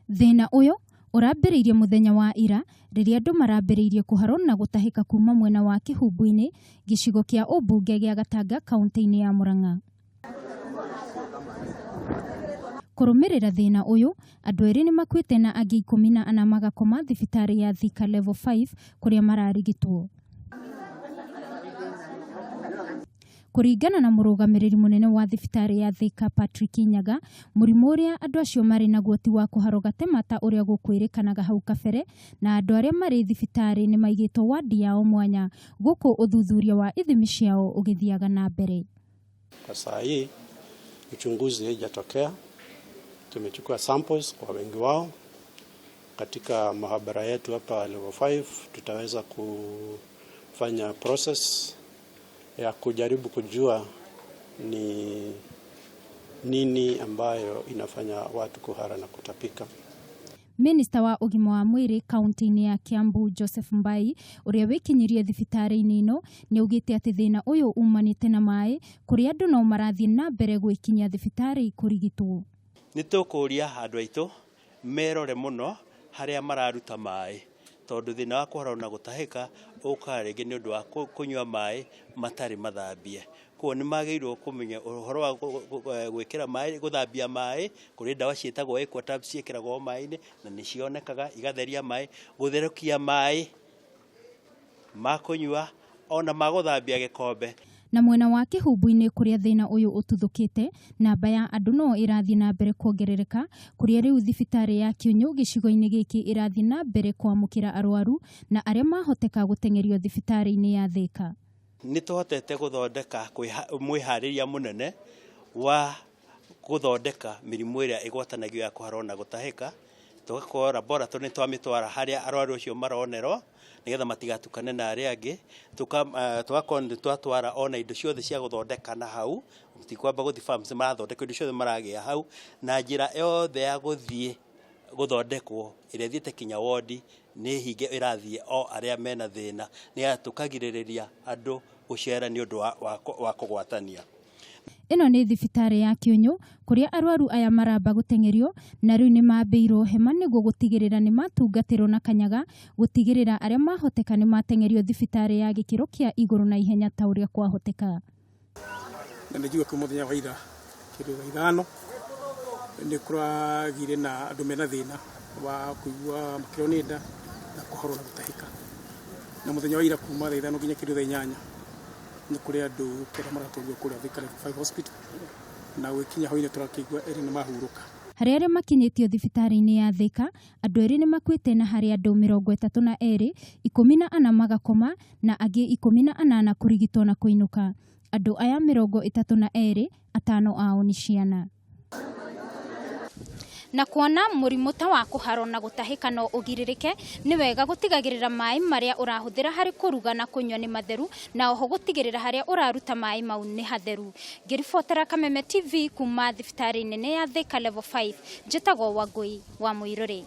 Thĩna ũyũ ũrambĩrĩirie mũthenya wa ira rĩrĩa andũ marambĩrĩirie kũharwo na gũtahĩka kuma mwena wa Kĩhumbu-inĩ gĩcigo kĩa ũmbunge gĩa Gatanga kaunti-inĩ ya Murang'a. Kũrũmĩrĩra thĩna ũyũ, andũ erĩ nĩ makuĩte na angĩ 14 magakoma thibitarĩ ya Thika Level 5 kũrĩa mararigitwo. Kũringana na mũrũgamĩrĩri mũnene wa thibitarĩ ya Thika Patrick Nyaga, mũrimũ ũrĩa andũ acio marĩ naguo ti wa kũharwo gatema ta ũrĩa gũkwĩrĩkanaga hau kabere, na andũ arĩa marĩ thibitarĩ nĩ maigĩtwo wadi yao mwanya gũkũ ũthuthuria wa ithimi ciao ũgĩthiaga na mbere. Kwa saa hii uchunguzi haijatokea. Tumechukua samples kwa wengi wao katika maabara yetu hapa level 5. Tutaweza kufanya process ya kujaribu kujua ni nini ambayo inafanya watu kuhara na kutapika. Minista wa ũgima wa mwĩrĩ kaunti-inĩ ya Kiambu Joseph Mbai ũrĩa wĩkinyirie thibitarĩ-inĩ ĩno nĩ augĩte atĩ thĩna ũyũ umanĩte na maĩ kũrĩa andũ no marathiĩ na mbere gwĩkinyia thibitarĩ kũrigitwo. Nĩ tũkũria andũ aitũ merore mũno harĩa mararuta maĩ tondũ thĩna wa kũharwo na gũtahĩka ũkaga rĩngĩ nĩ ũndũ wa kũnyua maĩ matarĩ mathambie. Koguo nĩ magĩrĩirwo kũmenya ũhoro wa gwĩkĩra maĩ, gũthambia maĩ, kũrĩ ndawa ciĩtagwo Aquatabs ciĩkĩragwo maĩ-inĩ na nĩ cionekaga igatheria maĩ, gũtherũkia maĩ ma kũnyua ona ma gũthambia gĩkombe. Na mwena wa Kĩhumbu-inĩ kũrĩa thĩna ũyũ ũtuthũkĩte, namba ya andũ no ĩrathiĩ na mbere kuongerereka kũrĩa rĩu thibitarĩ ya Kĩũnyũ gĩcigo-inĩ gĩkĩ ĩrathiĩ na mbere kwamũkĩra arwaru na arĩa mahoteka gũteng'erio thibitarĩ-inĩ ya Thika. Nĩ tũhotete gũthondeka mwĩharĩria mũnene wa gũthondeka mĩrimũ ĩrĩa ĩgwatanagio ya kũharwo na gũtahĩka, tũgakorwo laboratory nĩ twamĩtwara harĩa arwaru acio maronerwo nĩgetha matigatukane na arĩa angĩ, tũgakorwo nĩ twatwara ona indo ciothe cia gũthondeka na hau, tikwamba gũthiĩ pharmacy, marathondeka indo ciothe maragĩa hau, na njĩra yothe ya gũthiĩ gũthondekwo ĩrĩa ĩthiĩte kinya wodi nĩ hinge ĩrathiĩ o arĩa mena thĩna, nĩgetha tũkagirĩrĩria andũ gũcera nĩ ũndũ wa kũgwatania. Ĩno nĩ thibitarĩ ya Kĩũnyũ kũrĩa arwaru aya maramba gũteng'erio na rĩu nĩ mambĩirwo hema nĩguo gũtigĩrĩra nĩ matungatĩrwo na kanyaga, gũtigĩrĩra arĩa mahoteka nĩ mateng'erio thibitarĩ ya gĩkĩro kĩa igũrũ na ihenya ta ũrĩa kwahoteka. Na nĩ njigua kuma mũthenya wa ira kĩndũ thaa 5 nĩ kũragire na andũ mena thĩna wa kũigua makĩrwo nĩ nda na kũharwo na gũtahĩka. Na mũthenya wa ira kuma thaa 5 nginya kĩndũ thaa 8 nĩ kũrĩ andũ 9 maratwarirwo kũrĩa Thika Level 5 Hospital na gwĩkinya hwainĩ tũrakĩigua erĩ nĩ mahurũka. Harĩ arĩa makinyĩtio thibitarĩ-inĩ ya Thika, andũ erĩ nĩ makuĩte na harĩ andũ 32, 14 magakoma na angĩ 18 kũrigitwo na kũinũka. Andũ aya 32, 5 ao nĩ ciana. Na kuona mũrimũ ta wa kũharwo na gũtahĩka no ũgirĩrĩke, nĩ wega gũtigagĩrĩra maĩ marĩa ũrahũthĩra harĩ kũruga na kũnyua nĩ matheru, na oho gũtigĩrĩra harĩa ũraruta maĩ mau nĩ hatheru. Ngĩribotera Kameme TV kuma thibitarĩ nene ya Thika Level 5, njĩtagwo Wangũi wa Mũirũrĩ.